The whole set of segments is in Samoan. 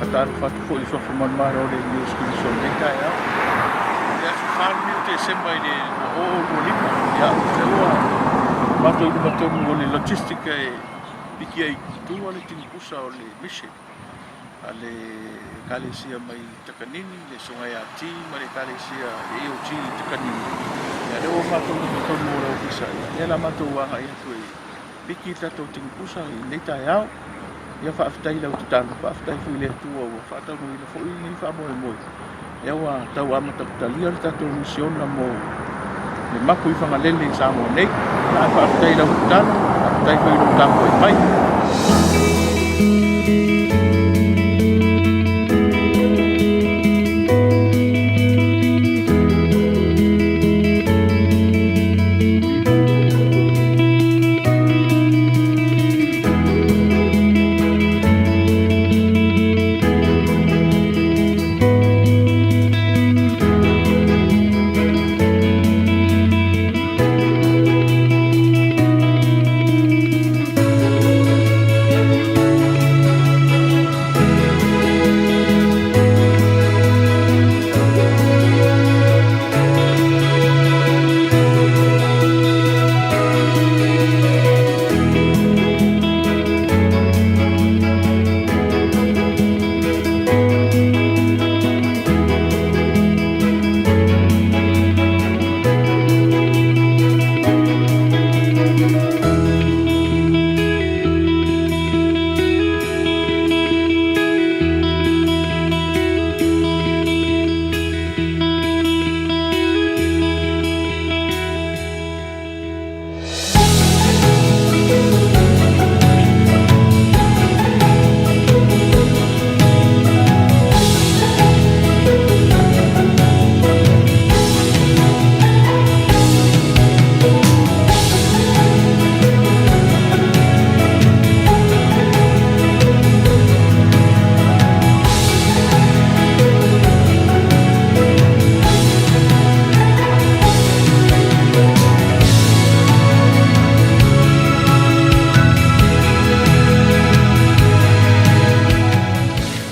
Faatalofa atu foi i suafa manumalo o le Iesu Keriso i lenei taeao. O le aso 4 lenei o Tesema i le 2025, ia, o lea ua matou i luma tonu o le logistic e piki ai i tua le tinipusa o le mission a le Ekalesia mai Takanini, le Susuga ia Ti ma le Ekalesia AOG i Takanini. Ia, lea ua matou i luma tonu o le ofisa, ia, lea o le a matou agai atu e piki le tatou tinipusa i lenei taeao. Ia faafetai i lau tatalo, faafetai foi i le Atua ua faataunuuina foi lenei faamoemoe. Ia ua tau amatamatalia le tatou misiona mo le mapu i Fagalele i Samoa nei. Ia faafetai i lau tatalo, faafetai foi i lou tapuai mai.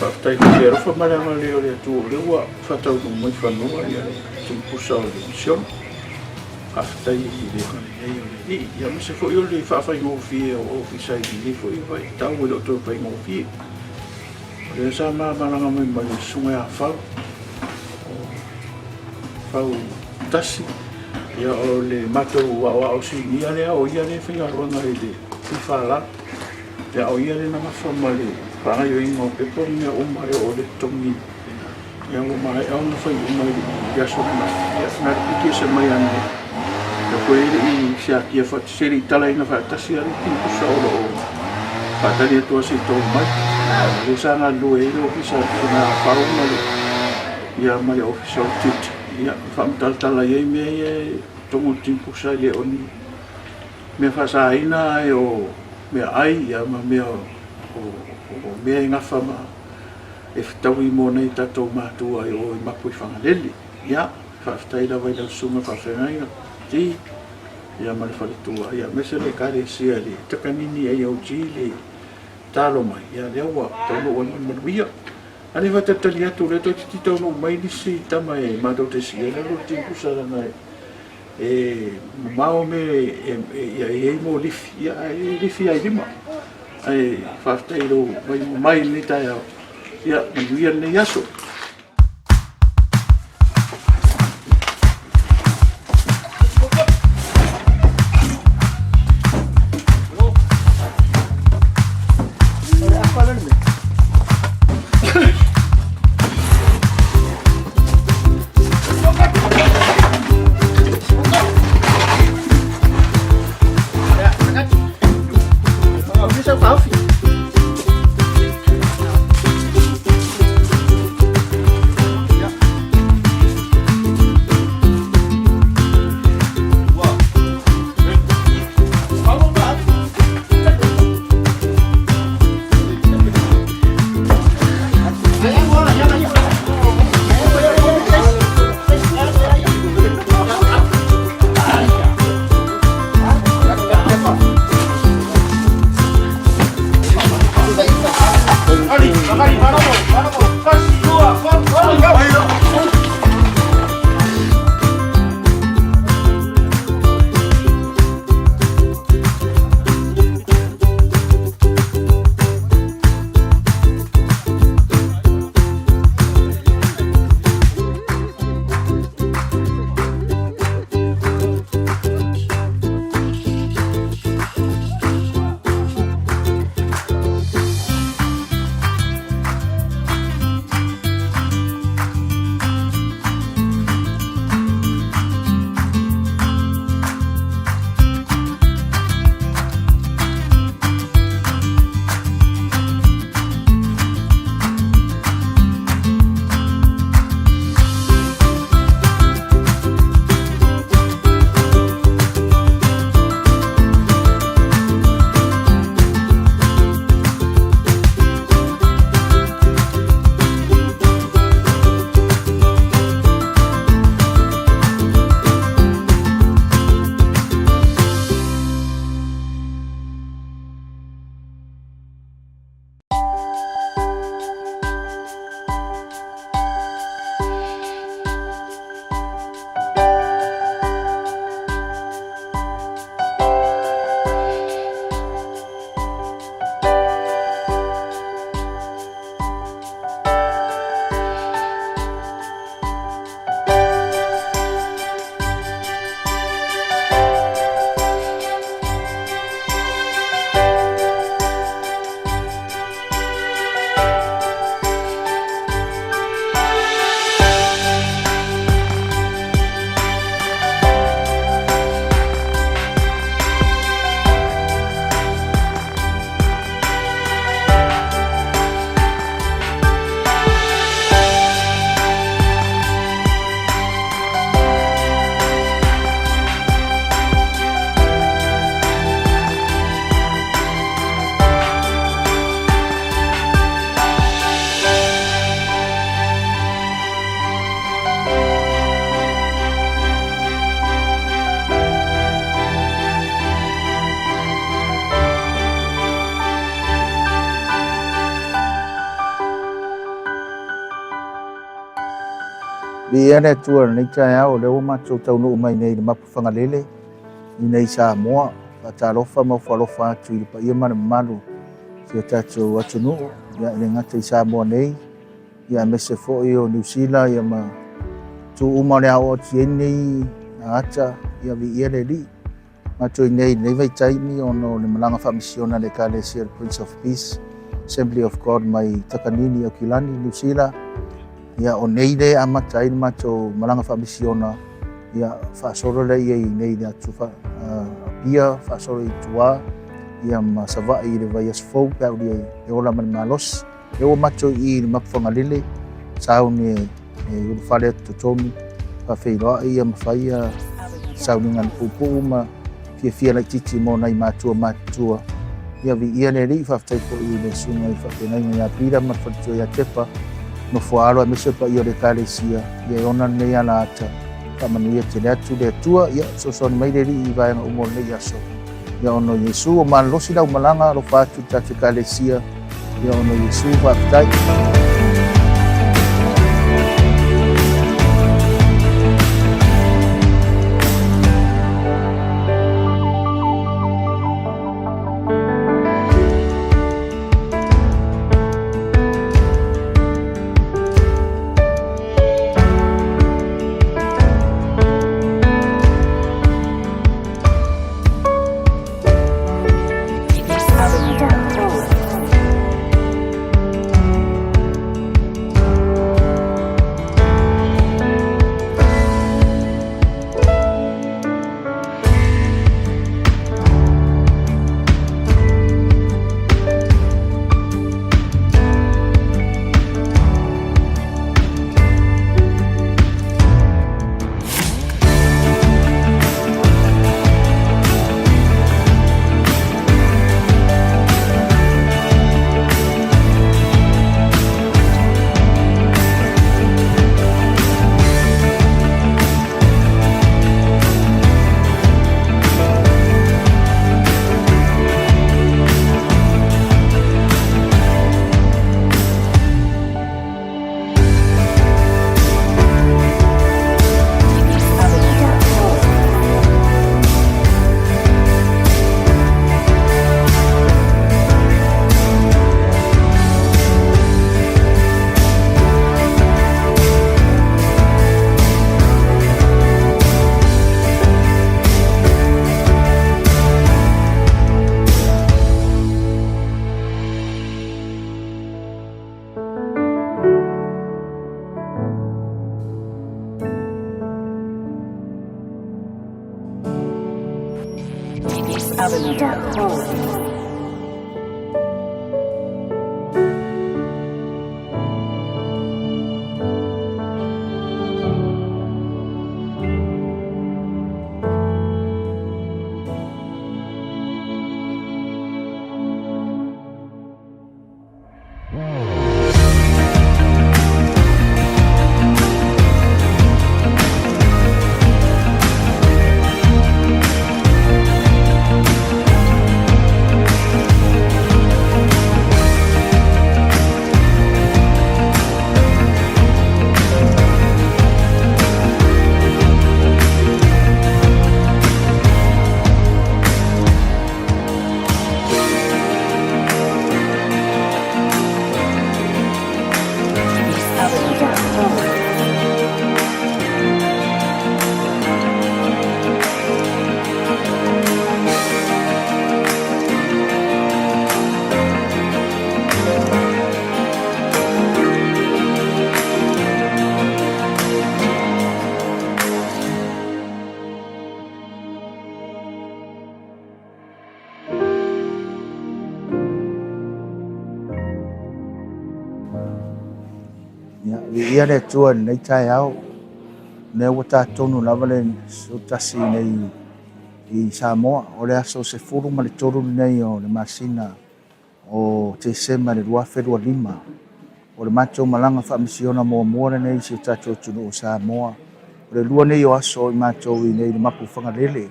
Faafetai i le alofa ma le agalelei o le Atua o lea ua faataunuu mai fanua le tumupusa o le misiona. Faafetai i le agalelei o le Alii, aemaise foi o le faafaigofie o ofisa i lenei foi vaitau e le o toe faigofie. O lea sa ma malaga mai ma le Susuga ia Fau, o Fau Tasi, ia o le matou aoao sinia lea, o ia lea e faigaluega i le PFL, ia o ia lea na nafa ma le faagaoioiga o pepa ma mea uma e oo i le totogiina. Ia ua maea ona fai uma i le aso ananafi, ia na o le piki ese mai lava nei. Lea foi e le i siakia faatasi, e le i talaina faatasi lava le timusa o lo o faatali atu lava se i tolu mai. O lea sa galulue ai le Ofisa o Fofoga Fau ma le, ia ma le Ofisa o le Tiute, ia e faamatalatala i ai mea ia i totonu o le timupusa e le o ni mea faasaina ae o meaai ia ma mea o mea e gafa ma e fetaui mo nai tatou matua i o i Mapuifagalele. Ia, faafetai lava i lau susuga faafeagaiga Ti, ia ma le faletua, ia aemaise le Ekalesia i le Takanini AOG le talo mai, ia lea ua taunuu ai ma le manuia. A lea faatalitali atu, o lea toeitiiti taunuu mai nisi tama e matou te siia le alu o le timupusa leaga e mamao mea e i ai mo lifi, ia ae lifi lava i lima. Ae faafetai i lou mai i lenei taeao. Ia manuia lenei aso. Viia le Atua i lenei taeao, o lea ua matou taunuu mai nei i le Mapu Fagalele i nei Samoa. Faatalofa ma ofo alofa atu i le paia ma le mamalu o si o tatou atunuu, ia e le gata i Samoa nei, ia aemaise foi o Niu Sila ia ma itu uma o le a oo atu i ai lenei ata, ia viia le Alii. Matou i inei i lenei vaitaimi ona o le malaga faamisiona a le Ekalesia Prince of Peace Assembly of God mai Takanini, Aukilani, Niu Sila. Ia, o nei le amata ai le matou malaga faamisiona, ia faasolo lea i nei i le atu Apia, faasolo i tua, ia ma Savaii i le vaiaso fou pe a ulia e ola ma le malosi. Lea ua matou i i le Mapu Fagalele, sauni e ulufale atu totonu, faafeiloai ia ma fai ia sauniga puupuu ma fiafia laitiiti mo nai matua matutua. Ia viia le Alii, faafetai foi i le susuga i le faafeagaiga ia Pila ma le faletua ia Tepa, nofo a alo aemaise le paia o le Ekalesia, ia e ona lenei alaata, faamanuia tele atu le Atua, ia fesoasoani mai le Alii i vaega uma o lenei aso. Ia ona o Iesu, ua malolosi lau malaga, alofa atu i le tatou Ekalesia, ia ona o Iesu, faafetai. Ia, viia le Atua i lenei taeao. Lea ua tatonu lava le 11 nei i Samoa. O le aso 13 lenei o le masina o Tesema i le 2025. O le matou malaga faamisiona muamua lenei i si o tatou atunuu o Samoa. O le lua nei o aso i matou i nei i le Mapu Fagalele,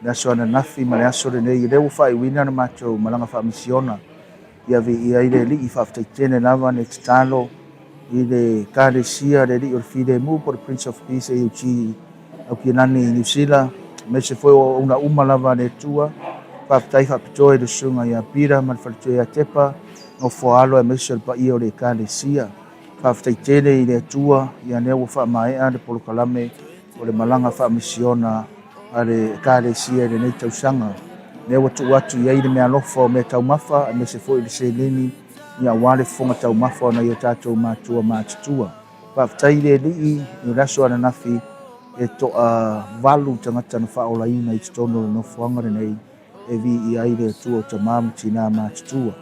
le aso ananafi ma le aso lenei, o lea ua faaiuina le matou malaga faamisiona. Ia viia ai le Alii, faafetai tele lava le tatalo. i le Ekalesia a le Alii o le Filemu po o le Prince of Peace AOG i Aukilani i Niu Sila, aemaise foi o auauna uma lava a le Atua. Faafetai faapitoa i le Susuga ia Pita ma le faletua ia Tepa, nofo a alo aemaise o le paia o le Ekalesia. Faafetai tele i le Atua, ia lea ua faamaea le polokalame o le malaga faamisiona a le Ekalesia i lenei tausaga. Lea ua tuu atu i ai le meaalofa o meataumafa aemaise foi le seleni ia aua le fofoga taumafa o nai o tatou matua matutua. Faafetai i le Alii i le aso ananafi e toavalu tagata na faaolaina i totonu o le nofoaga lenei e viia ai le Atua o tama ma tina matutua.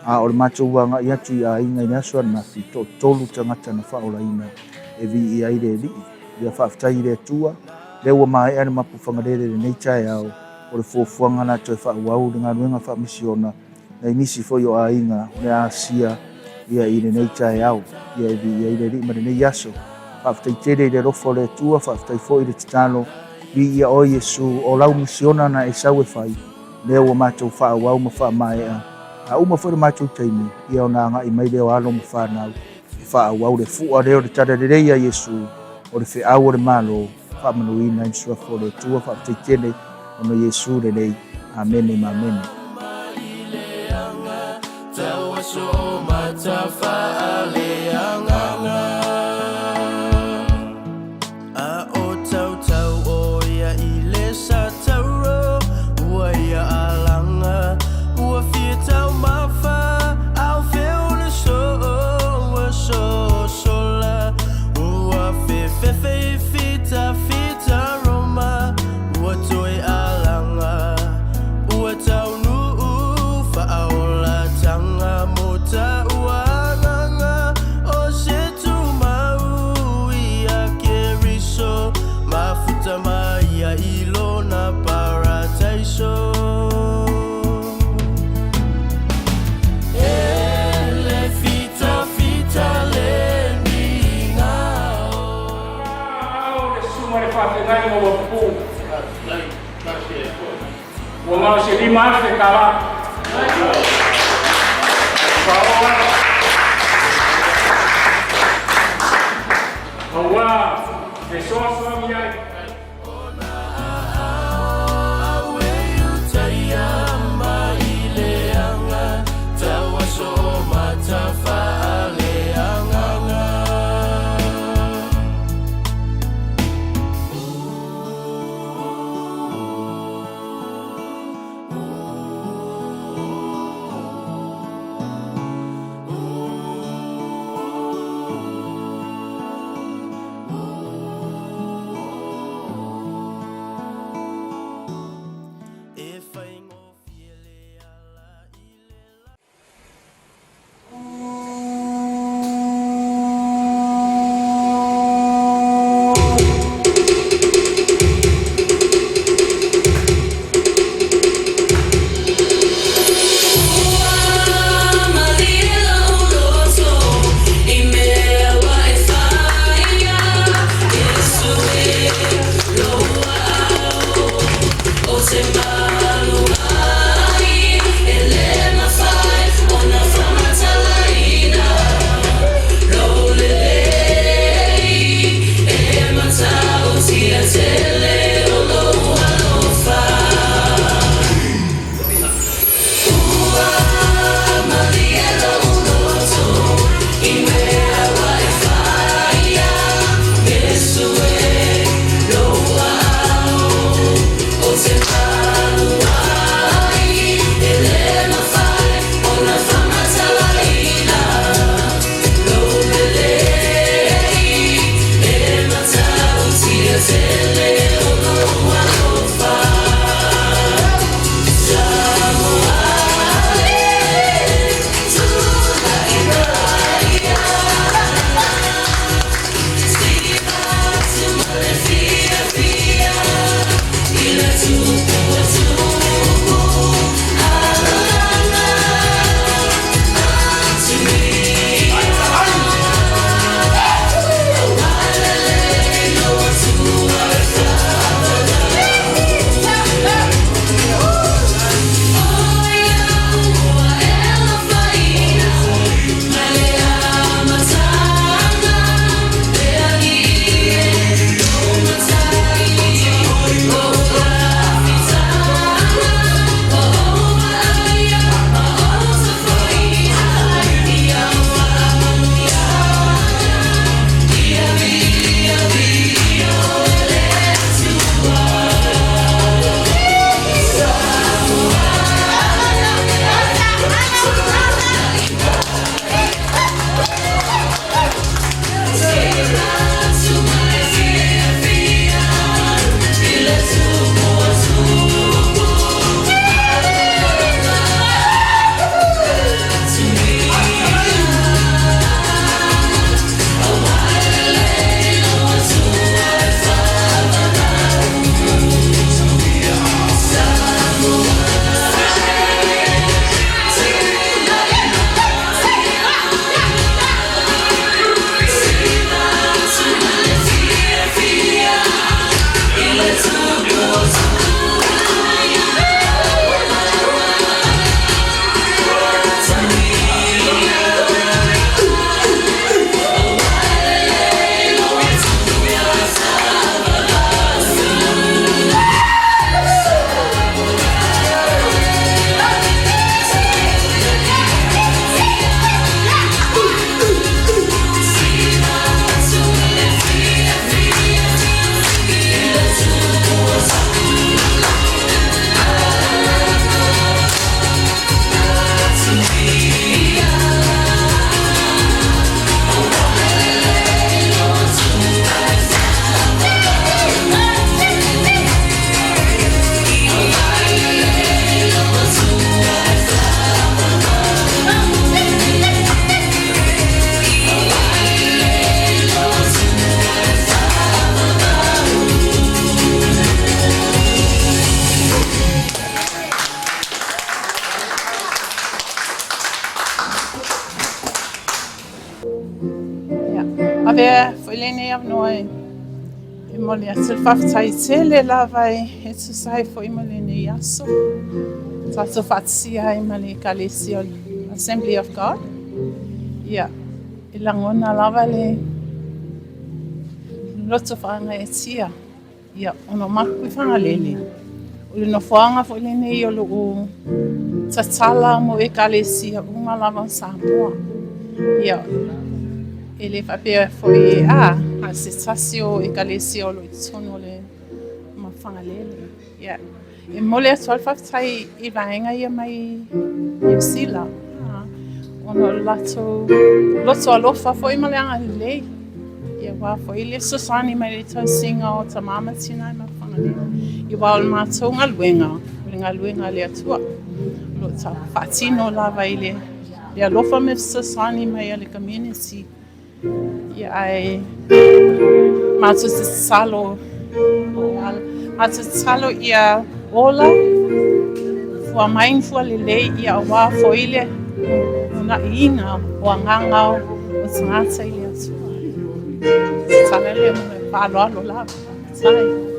A o le matou agai atu i aiga i le aso ananafi, toatolu tagata na faaolaina e viia ai le Alii. Ia faafetai i le Atua, lea ua maea le mapu Fagalele i lenei taeao, o le fuafuaga o le a toe faaauau le galuega faamisiona nai nisi foi o aiga o le a asia ia i lenei taeao, ia e viia ai le Alii ma lenei aso. Faafetai tele i le alofa o le Atua, faafetai foi i le tatalo, viia oe Iesu, o lau misiona na e sau e fai, lea ua matou faaauau ma faamaea. A uma foi le matou taimi, ia ona agai mai lea o alo ma fanau e faaauau le fua lea o le talalelei a Iesu, o le feau o le Malo, faamanuina i le suafa o le Atua. Faafetai tele ona o Iesu lelei. Amene ma amene. Ua na o se $5,000 tala. Aua fesoasoani ai. Avea foi lenei avanoa e momoli atu le faafetai tele lava e tusa ai foi ma lenei aso tatou faatasia ai ma le Ekalesia o le Assembly of God. Ia, e lagona lava le loto faagaeetia. Ia, ona o matou i Fagalele, o le nofoaga foi lenei o lo o tatala mo ekalesia uma lava o Samoa. Ia, e le faapea foi e a, a se tasi o ekalesia o lo o i totonu o le ma Fagalele. Ia, e momoli atu ai le faafetai i vaega ia mai Niu Sila, ona o le latou loto alofa foi ma le agalelei. Ia aua foi le fesoasoani mai i le tausiga o tama ma tina i Mapuifagalele. Ia aua o le matou galuega, o le galuega a le Atua. O lo o faatino lava i le alofa ma le fesoasoani mai a le community. Ia ae matou te tatalo, matou te tatalo ia ola, fua mai ni fua lelei ia aua foi le uunaiina o agaga o tagata i le Atua. Tatalo lea ma le faaaloalo lava. Faafetai.